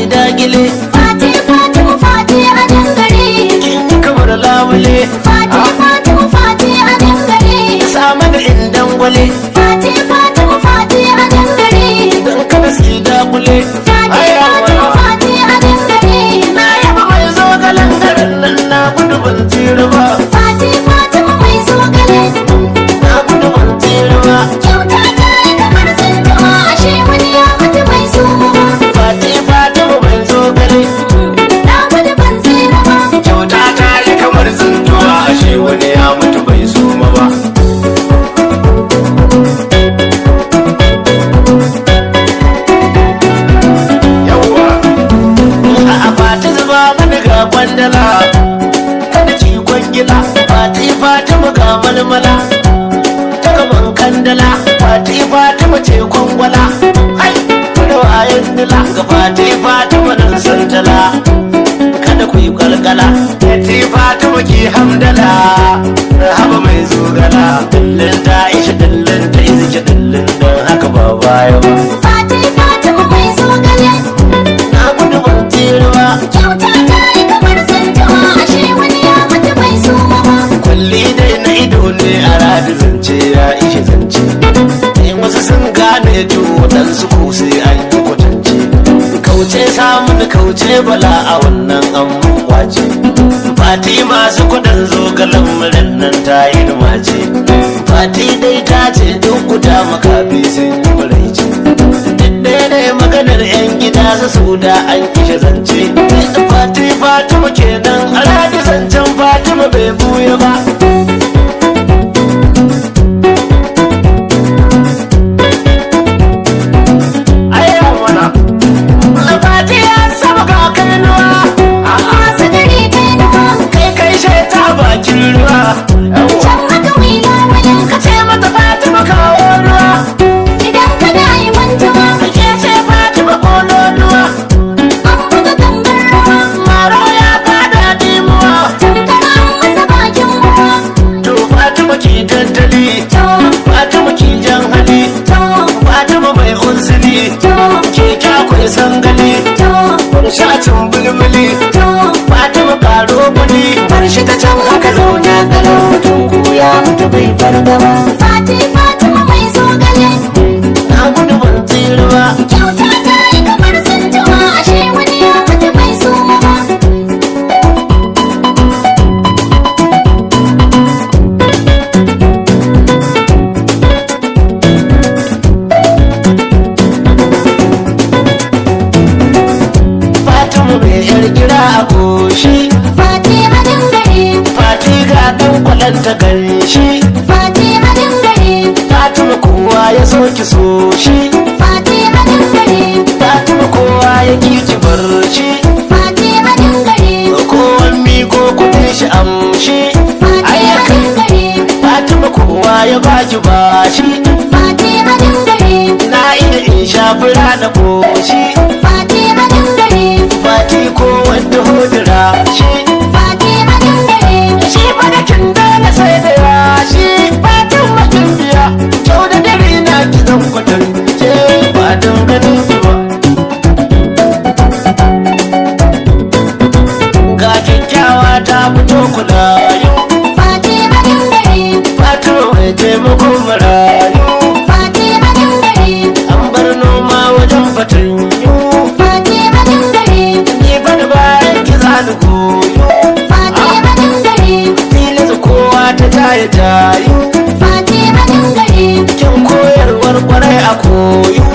dagile. Fati Fatima Fati a dangare. Kin yi kamar labule. Fati Fatima Fati a dangare. Sa mana in dangwale. Fati Fatima Fati a dangare. Dan kada su yi dakule. Fati Fatima Fati a dangare. Na yaba mai zogalen garin nan, na gudu ban tsira ba. Fati Fatima mai zogale. Na gudu ban tsira ba. Kyauta ta yi kamar tsintuwa, ashe wani ya mutu bai suma ba. Fati Fatima mai zogale. Na gudu ban tsira ba. Kyauta ta yi kamar tsintuwa, ashe wani ya mutu bai suma ba. Yawwa. A fati zuba mani ga kwandala, kada ki kwangila. Fati Fatima ga malmala, ta gaban kandala. Fati Fatima ce kwangwala, hai da wayan dila. Ga Fati Fatima nan santala, kada ku yi kalkala. Fati Fatima ki hamdala, haba mai zogala. Dillin ta isha dillin ta izike dillin, don haka ba baya ba. Fati Fatima mai zogale. Na gudu ban tsira ba. Kyauta ta yi kamar tsintuwa, ashe wani ya mutu bai suma ba. Kwalli dai na ido ne a radi, zance ya ishe zance. In wasu sun gane to waɗansu ko sai an yi kwatance. Kauce samun kauce bala a wannan an kwace. Fati masu kuɗin zogalen murin nan ta yi mace. Fati dai ta ce duk guda makafi sun yi muraice. Duk ɗaya ne maganar 'yan gida su su da an kishe zance. Fati Fatima kenan a radi, zancen Fatima bai buya ba. Aya mana. Fati ya saba ga kainuwa. Masu dare kainuwa. Kai kai ta bakin ruwa. Can maka wila wayan. Ka ce mata Fatima kawo ruwa. Idan ka da yi mantuwa. Ke ce Fatima kololuwa. An buga gangar rawa. Maro ya fada dimuwa. Tamkar an masa bakin ruwa. To Fatima ki tattali. To, Fatima ki jan hali. to, Fatima mai unsili. to, Ke kyakwai sangali. to, Bar shi a cin bulbuli. to. Fatima karo kudi. Bar shi ta can haka zauna kalau, mutum ko ya mutu bai farga ba. Fati Fatima mai zogale. Na gudu ban tsira ba. Kyauta ta yi kamar tsintuwa, ashe wani ya mutu bai suma ba. Fatima mai yar gira a goshi. Fati a dangare. Fati ga dan kwalanta ganshi. Fati a dangare. Fatima kowa ya so ki so shi. Fati a dangare. Fatima kowa ya ki ki bar shi. Fati a dangare. Kowan miko kudin shi amshi. Fati a Ayyaka dangare. Fatima kowa ya baki bashi. Fati a dangare. Na iya in sha fura na koshi. Fati a dangare. Fati ko wanda hudura shi. Fati a dangare. Shi fadakin dole sai da yashi. Fatin makin biya kyau da dare na ki zan kwatance ba don ganin ki ba. Ga kyakkyawa ta fito kulayu. Fati a dangare. Fatima mai taimakon marayu. Fati a dangare. An bar noma wajen fatanyu. Fati a dangare. Ni fa da bayan ki zani goyo. Fati a dangare. Tilas kowa ta tayi tayu. Fati a dangare. Kyan koyarwar kwarai a koyo.